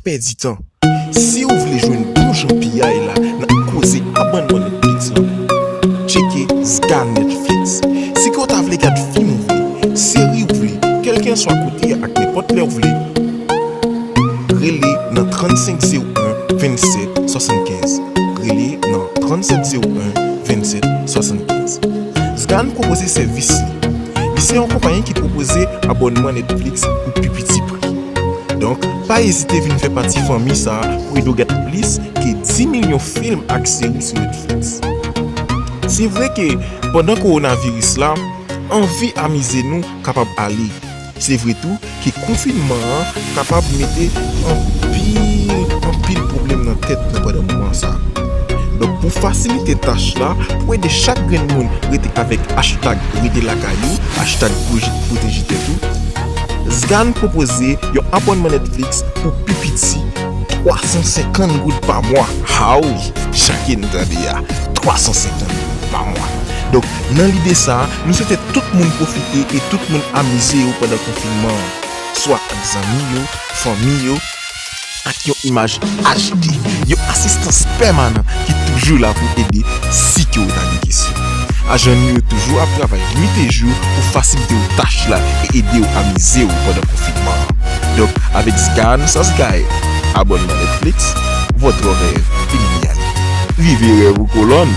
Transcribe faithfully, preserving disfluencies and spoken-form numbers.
pèdi tan. Si w vle jwenn bon jan piyay la nan koze abònman Netflix lan, tcheke Zgan Netflix. Si ke w ta vle gad fim ou vle, seri ou vle, kèlkenswa kote a ak nenpòt lè w vle, rele nan trannsenk zewo en vennsèt swasannkenz. Rele nan trannsenk zewo en vennsèt swasannkenz. Zgan pwopoze sèvis li. Li se yon konpayi ki pwopoze abònman Netflix pou pi piti pri. Donk, pa ezite vin fè pati fanmi sa a pou ede w gad plis ke dis milyon fim ak seri sou Netflix. Se vre ke pandan kowonaviris la, anvi amize nou kapab ale. Se vre tou ke konfinman an kapab mete anpil, anpil pwoblèm nan tèt nou pandan moman sa a. Donk, pou fasilite tach la, pou ede chak grenn moun rete avèk hashtag rete lakay ou, hashtag pwoje-, pwoteje tèt ou, Zgan pwopoze yon abònman Netflix pou pi piti twa san senkant goud pa mwa. Ha wi, sa ke n tande a, twa san senkant goud pa mwa. Donk, nan lide sa a, nou swete tout moun pwofite e tout moun amize yo pandan konfinman an, swa ak zanmi yo, fanmi yo, ak yon imaj H D, yon asistans pèmanan ki toujou la pou ede si ke w ta gen kesyon. Ajan nou yo toujou ap travay nwit e jou pou fasilite w tach la e ede w amize w pandan konfinman an. Donk, avèk Zgan sans Gaël, abònman Netflix, votre rêve, il y a. Rive rèv ou kolòn!